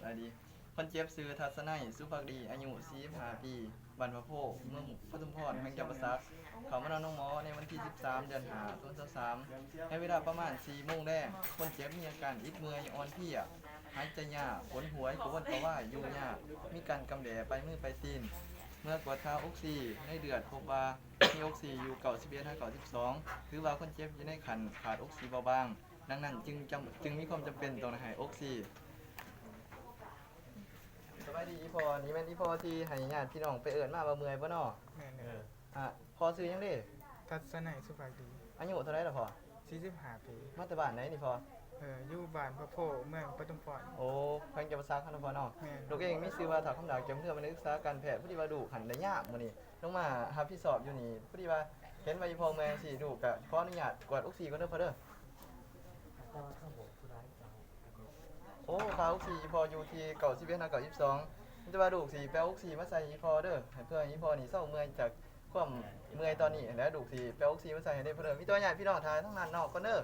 ສະບາຍດີ. ຄົນເຈັບຊື່ ທັດສະໄນ ສຸພັກດີ ອາຍຸສີ່ສິບຫ້າປີ ບ້ານພະໂພ ເມືອງປະທຸມພອນ ແຂວງຈຳປາສັກ. ເຂົ້າມານອນໂຮງໝໍໃນວັນທີສິບສາມ ເດືອນຫ້າ ສອງພັນຊາວສາມ. ໃນເວລາປະມານສີ່ໂມງແລງ, ຄົນເຈັບມີອາການອິດເມື່ອຍ, ອ່ອນເພຍ, ຫາຍໃຈຍາກ, ຂົນຫົວກະວົນກະວາຍ, ຢູ່ຍາກ, ມີການກຳແດໄປມືໄປຕີນ. ເມື່ອກວດຄ່າອົກຊີໃນເລືອດພົບວ່າ ມີອົກຊີຢູ່ເກົ້າສິບເອັດຫາເກົ້າສິບສອງ ຖືວ່າຄົນເຈັບຢູ່ໃນຂັ້ນຂາດອົກຊີເບົາບາງ, ດັ່ງນັ້ນຈຶ່ງຈຳ ຈຶ່ງມີຄວາມຈຳເປັນຕ້ອງໄດ້ໃຫ້ອົກຊີ. ສະບາຍດີອີ່ພໍ່, ນີ້ແມ່ນອີ່ພໍ່ທີ່ໃຫ້ຍາດພີ່ນ້ອງໄປເອີ້ນມາວ່າເມື່ອຍບໍ່ນໍ? ແມ່ນແລ້ວ. ອາ ພໍ່ຊື່ຫຍັງເດ? ທັດສະໄນ ສຸພັກດີ. ອາຍຸເທົ່າໃດລະພໍ່? ສີ່ສິບຫ້າປີ. ມາແຕ່ບ້ານໃດນີ້ພໍ່? ເອີ ຢູ່ບ້ານພະໂພ ເມືອງປະທຸມພອນ. ໂອ້ ແຂວງຈຳປາສັກເນາະພໍ່ເນາະ. ແມ່ນ. ລູກເອງມີຊື່ວ່າ ທ້າວຄຳດາວ ແກ້ວເມືອງ ບັນດາສຶກສາການແພດ. ພໍດີວ່າລູກຫັ້ນໄດ້ຍາມມື້ນີ້ ລົງມາຮັບຜິດຊອບຢູ່ນີ້. ພໍດີວ່າເຫັນວ່າອີ່ພໍ່ເມື່ອຍຈັ່ງຊີ້ ລູກກະຂໍອະນຸຍາດກວດອົກຊີກ່ອນເດີພໍ່ເດີ. ໂອ້ ຄ່າອົກຊີອີ່ພໍ່ຢູ່ທີ່ເກົ້າສິບເອັດຫາເກົ້າສິບສອງ. ມີແຕ່ວ່າລູກຊິໄປເອົາອົກຊີມາໃສ່ອີ່ພໍ່ເດີ ໃຫ້ ເພື່ອໃຫ້ອີ່ພໍ່ນີ້ເຊົາເມື່ອຍຈາກຄວາມເມື່ອຍຕອນນີ້ຫັ້ນແຫຼະ. ລູກຊິໄປເອົາອົກຊີມາໃສ່ໃຫ້ເດີພໍ່ເດີ. ມີແຕ່ວ່າຍາດພີ່ນ້ອງຖ້າທາງນັ້ນນອກກ່ອນເດີ.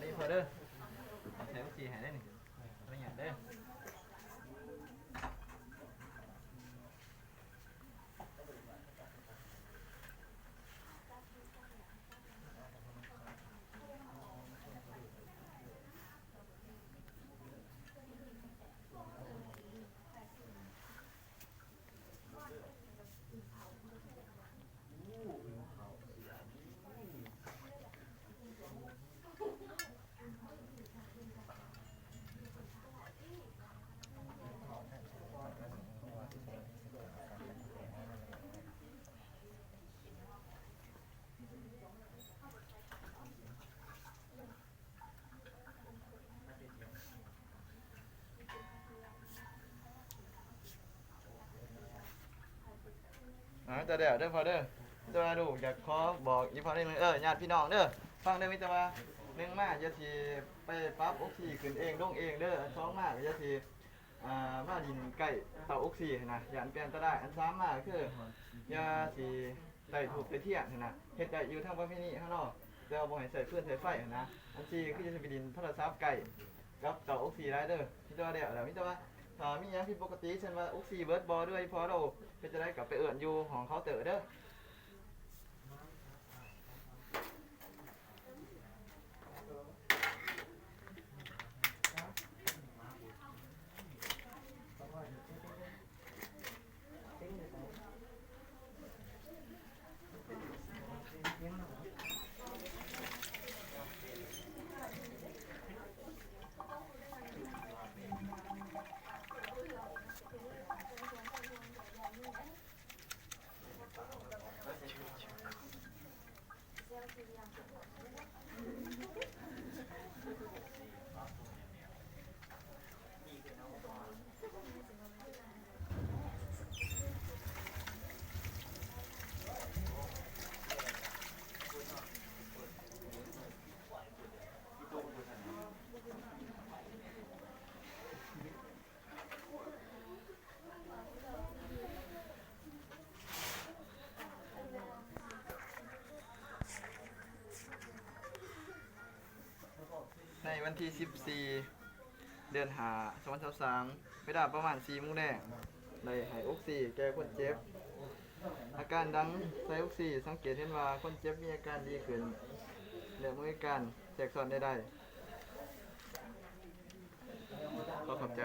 ນີ້ພໍເດີ ໃສ່ອອກຊີໃຫ້ເດີນີ້ ອະນຸຍາດເດີ. ອາ ແຕ່ແລ້ວເດີພໍ່ເດີ ແຕ່ວ່າລູກຢາກຂໍບອກອີ່ພໍ່ໜຶ່ງ ເອີ ຍາດພີ່ນ້ອງເດີ ຟັງເດີ ມີແຕ່ວ່າ ໜຶ່ງ ມາຢ່າຊິໄປປັບອອກຊີຂຶ້ນເອງລົງເອງເດີ ອັນສອງ ມາກໍຢ່າຊິ ອ່າ ມາຫຼິ້ນໃກ້ເຕົາອອກຊີຫັ້ນນະ ຢ້ານເປັນອັນຕະລາຍ ອັນສາມ ມາກໍຄື ຢ່າຊິ ໄຕ້ທູບໄຕ້ທຽນຫັ້ນນະ ເຮັດໄດ້ຢູ່ທາງປະເພນີເຮົາເນາະ ແຕ່ວ່າບໍ່ໃຫ້ໃຊ້ຟືນໃຊ້ໄຟຫັ້ນນະ. ອັນສີ່ ຄືຈະໄປຫຼິ້ນໂທລະສັບໃກ້ກັບເຕົາອອກຊີຫຼາຍເດີ. ມີແຕ່ວ່າແລ້ວ ມີແຕ່ວ່າຖ້າມີຫຍັງຜິດປົກກະຕິ ເຊັ່ນວ່າອອກຊີເບິດບໍ່ ຫຼືວ່າອີ່ພໍ່ລາວເຮັດຈັ່ງໃດ ກໍໄປເອີ້ນຢູ່ຫ້ອງເຄົາເຕີເດີ. ໃນວັນທີສິບສີ່ ເດືອນຫ້າ ສອງພັນຊາວສາມ ເວລາປະມານສີ່ໂມງແລງ ໄດ້ໃຫ້ອອກຊີແກ່ຄົນເຈັບ. ອາການຫຼັງໃສ່ອອກຊີ ສັງເກດເຫັນວ່າຄົນເຈັບມີອາການດີຂຶ້ນ ແລະ ບໍ່ມີການແຊກຊ້ອນໃດໆ. ຂໍຂອບໃຈ.